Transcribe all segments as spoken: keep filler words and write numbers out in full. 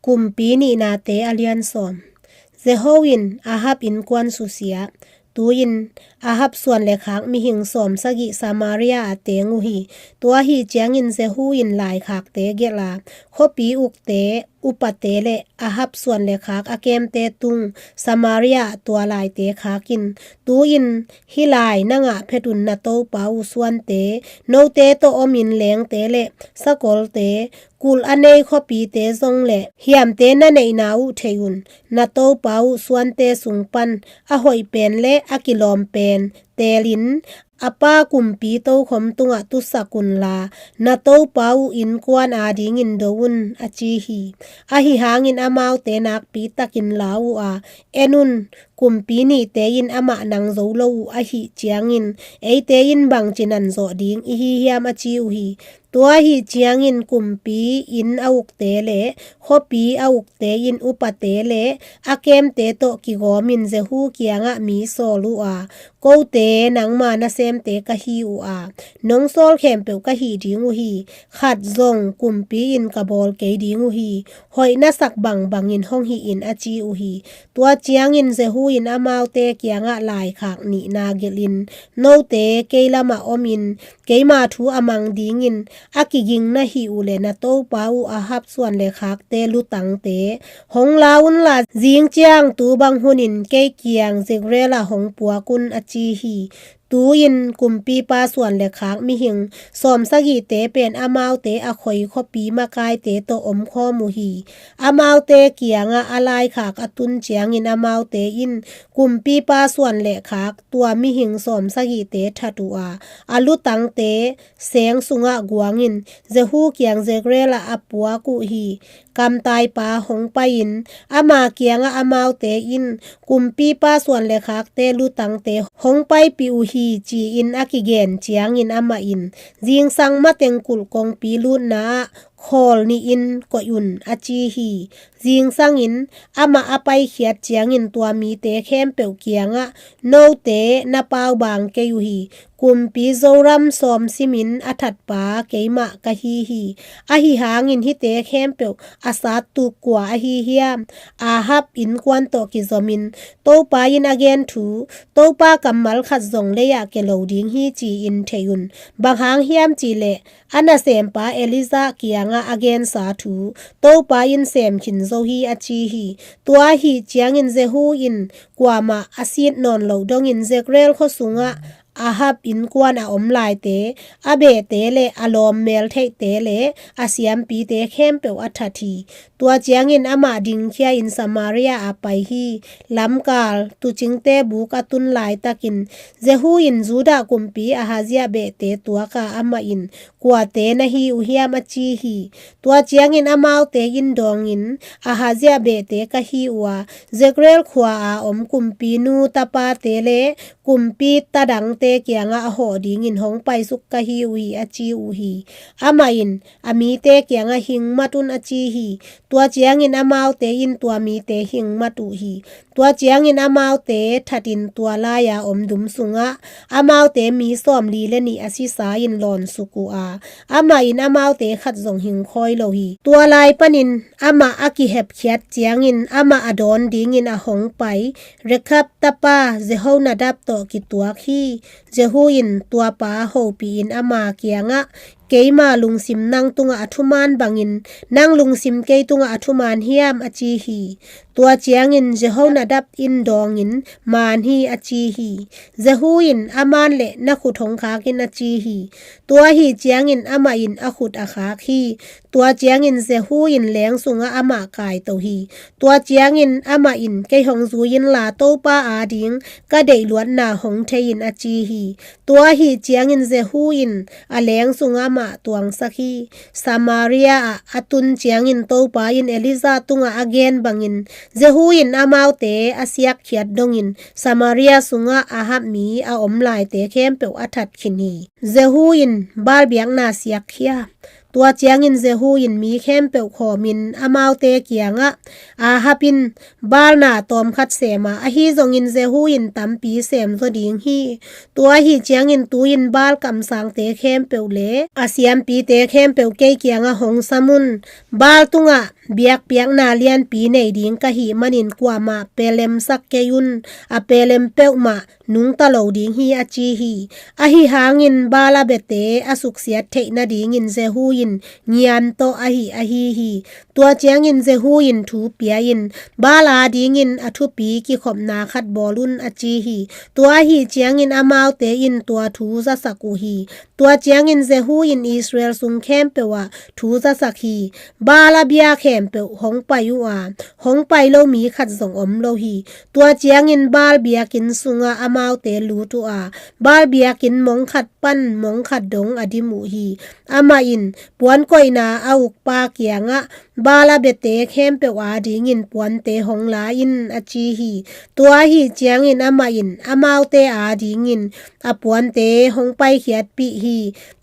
Kumpi Nihnate a lian sawm. Jehu in Ahab innkuan susia. Tu-in Ahab suan le khak mihing sawm sagih Samaria ah teng uh hi. Tua ahih ciangin Jehu in laikhakte gelh a, khuapi ukte, upate le Ahab suan le khak a kemte tung Samaria ah tua laite khak in, tu-in hih lai na ngah phet un na topa uh suante, note tawh omin lengte le sakolte, kulh a nei khuapite zong le hiamte na neihna uh thei un, na topa uh suante sung pan a hoih pen le a kilawm pen teelin, a pa kumpi tokhom tungah tusak unla, na topa uh innkuan adingin do un, a ci hi. Ahi hangin amaute nakpi takin lau uh a, en un, kumpi nihte in amah nang zo lo uh ahih ciangin, eite in bangci nan zawh ding i hi hiam, a ci uh hi. Tua ahih ciangin kumpi inn a ukte le khuapi a ukte in upate le a kemte tawh kigawmin Jehu kiangah mi sawl uh a, kote nangma nasemte ka hi uh a, nong sawl khempeuh ka hih ding uh hi. Khat zong kumpi in ka bawl kei ding uh hi. Hoih na sak bangbangin hong hih in, a ci uh hi. Tua ciangin Jehu in amaute kiangah laikhak nihna gelhin, note kei lamah omin keima thu a mang dingin a kiging na hih uh le na topa uh Ahab suan le khakte lutangte hong la unla, zing ciang tu bang hunin kei kiang Jezreel ah hong puak un, a ci hi. Tu-in kumpipa suan le khak mihing sawm sagihte pen amaute a khoi khuapi makaite tawh omkhawm uh hi. Amaute kiangah a laikhak a tun ciangin amaute in kumpipa suan le khak tua mihing sawm sagihte that uh a, a lutangte seng sungah guangin Jehu kiang Jezreel ah a puak uh hi. Kamtaipa hong pai-in ama kiangah amaute in kumpipa suan le khakte lutangte hong paipih uh hi, ci-in a kigen ciangin amah in, zingsang mateng kulh kongpi lutna ah khawl nihin koih un, a ci hi. Zingsangin amah a paikhiat ciangin tua mite khempeuh kiangah, note na paubaang kei uh hi. Kumpi Joram sawm simin a thatpa keimah ka hi hi. Ahi hangin hihte khempeuh a sattuk kua ahi hiam? Ahab innkuan tawh kizomin Topa in a gen thu, Topa kammal khat zong lei-ah kia lo ding hi, ci-in thei un. Bang hang hiam cihleh a nasempa Elijah kiangah a gensa thu Topa in sem khin zo hi, a ci hi. Tua ahih ciangin Jehu in kuamah a sit nawn loh dongin Jezreel khua sungah Ahab innkuan a om laite, a behte le a lawm meltheihte le a siampite khempeuh a that hi. Tua ciangin amah dingkhia-in Samaria ah pai hi. Lamkal tuucingte buk a tun laitakin Jehu in Judah kumpi Ahazia behte tuak a, amah in, kuate na hi uh hiam, a ci hi. Tua ciangin amaute in dawngin, Ahazia behte ka hi uh a, Jezreel khua a om kumpinu tapate le kumpi tadangte kiangah a hawh dingin hong paisuk ka hi uh hi, a ci uh hi. Amah in a mite kiangah hing mat un, a ci hi. Tua ciangin amaute in tua mite hing mat uh hi. Tua ciangin amaute thatin tua lai-a om dum sungah amaute mi sawmli le nih a sisa in lawnsuk uh a, amah in amaute khat zong hing khawi lo hi. Tua lai panin amah a kihepkhiat ciangin amah a dawn dingin a hong pai Rekab tapa Jehonadab tawh kituak hi. Jehu in tuapa hopih in ama kiangah, keima lungsim nang tungah a thuman bangin nang lungsim kei tungah a thuman hiam, a ci hi. Tua ciangin Jehonadab in dawngin, maan hi, a ci hi. Jehu in, aman le na khut hong khak in, a ci hi. Tua ahih ciangin amah in a khut a khak hi. Tua ciangin Jehu in leng sungah amah kaito hi. Tua ciangin amah in, kei hong zui inla Topa ading ka deihluatna hong thei in, a ci hi. Tua ahih ciangin Jehu in a leng sungah amah tuangsak hi. Samaria ah a tun ciangin Topa in Elijah tungah a gen bangin Jehu in amaute a siakkhiat dongin Samaria sungah Ahab mi a om laite khempeuh a that khin hi. Jehu in Baal biakna siakkhia. Tua ciangin Jehu in mi khempeuh khawmin amaute kiangah, Ahab in Baal na tawmkhat sem a, ahi zongin Jehu in tampi sem zaw ding hi. Tua ahi ciangin tu-in Baal kamsangte khempeuh le a siampite khempeuh kei kiangah hong sam un. Baal tungah biakpiakna lianpi nei ding ka hih manin kuamah pelemsak kei un. A pelem peuhmah nungta lo ding hi, a ci hi. Ahi hangin Baal a biate a suksiat theih nadingin Jehu in ngian tawh a hih ahi hi. Tua ciangin Jehu in thu pia-in, Baal adingin a thupi kikhopna khat bawl un, a ci hi. Tua ahi ciangin amaute in tua thu zasak uh hi. Tua ciangin Jehu in Israel sung khempeuh ah thu zasak hi. Baal a bia khempeuh hong pai uh a, hong pai lo mi khat zong om lo hi. Tua ciangin Baal biakinn sungah amaute lut uh a, Baal biakinn mong khat pan mong khat dong a dim uh hi. Amah in puankoihna a ukpa kiangah, Baal a biate khempeuh adingin puante hong la in, a ci hi. Tua ahi ciangin amah in amaute adingin a puante hong paikhiatpih hi.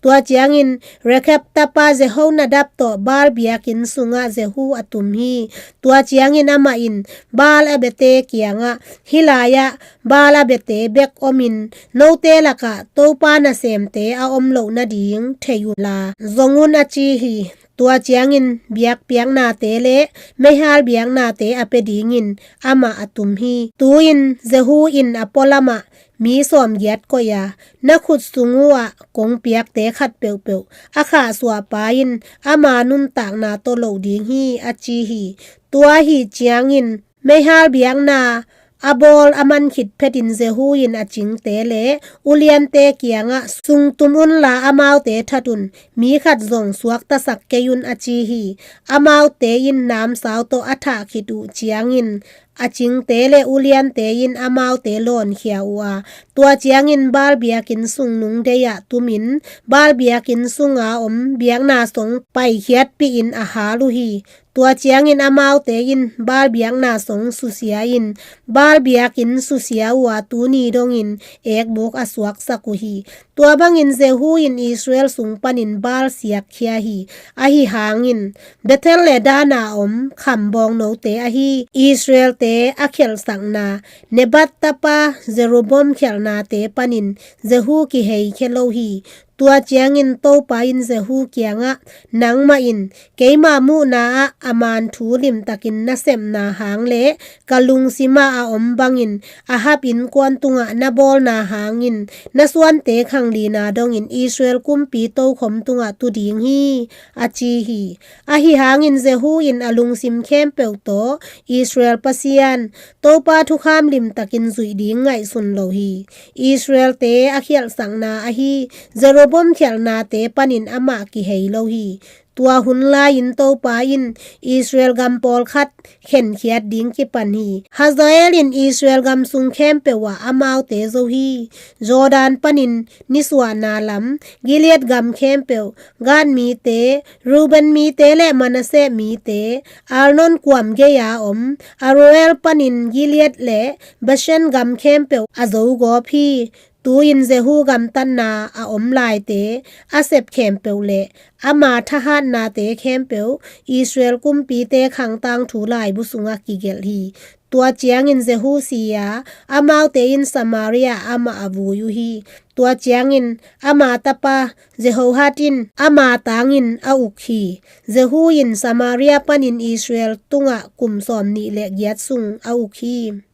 Tua ciangin Rekab tapa Jehonadab tawh Baal biakinn sungah Jehu a tum hi. Tua ciangin amah in Baal a biate kiangah, Hih lai-ah Baal a biate bek omin, note lakah Topa nasemte a om loh nading thei unla zong un, a ci hi. Tua ciangin biakpiaknate le meihal biaknate a pia dingin amah a tum hi. Tu-in Jehu in a pualamah mi sawmgiat koih a, Na khut sung uhah kong piakte khat peuhpeuh a khahsuahpa in ama nuntakna tawh loh ding hi, a ci hi. Tua ahi ciangin meihal biakna a bawl a man khit phetin Jehu in a cingte le uliante kiangah, Sungtum unla amaute that un, mi khat zong suaktasak kei un, a ci hi. Amaute in namsau tawh a thah khit uh ciangin a cingte le uliante in amaute lawnkhia uh a, tua ciangin Baal biakinn sung nungdei-ah tumin Baal biakinn sunga om biakna song paikhiatpihin a hal uh hi. Tua ciangin amaute in Baal biakna song susia-in Baal biakinn susia uh a, tuni dongin ekbuk a suaksak uh hi. Tua bangin Jehu in Israel sung panin Baal siakkhia hi. Ahi hangin Bethel le Dan a om kham bawngnote ahi Israelte a khialhsakna Nebat tapa Jeroboam khialhnate panin Jehu kiheikhia lo hi. Tua ciangin Topa in Jehu kiangah, Nangmah in keima muhna-ah a man thu limtakin na sepna hang le ka lungsimah a om bangin Ahab innkuan tungah na bawlna hangin na suante khanglina dongin Israel kumpi tokhom tungah tu ding hi, a ci hi. Ahi hangin Jehu in a lungsim khempeuh tawh Israel Pasian, Topa thukham limtakin zuih ding ngaihsun lo hi. Israelte a khialhsakna ahi Jeroboam khialhnate panin amah kihei lo hi. Tua hun lai-in Topa in Israel gam pawlkhat khenkhiat ding kipan hi. Hazael in Israel gam sung khempeuh ah amaute zo hi. Jordan panin nisuahna lam Gilead gam khempeuh, Gad mite, Reuben mite le Manasseh mite, Arnon kuam gei-a om Aroer panin Gilead le Bashan gam khempeuh a zogawp hi. Tu-in Jehu gamtatna a om laite a sep khempeuh le ama thahatnate khempeuh Israel kumpite khangtangthu laibu sungah kigelh hi. Tua ciangin Jehu si a, amaute in Samaria amah a vui uh hi. Tua ciangin ama tapa Jehoahaz in ama tangin a uk hi. Jehu in Samaria panin Israel tungah kum sawmnih le giat sung a uk hi.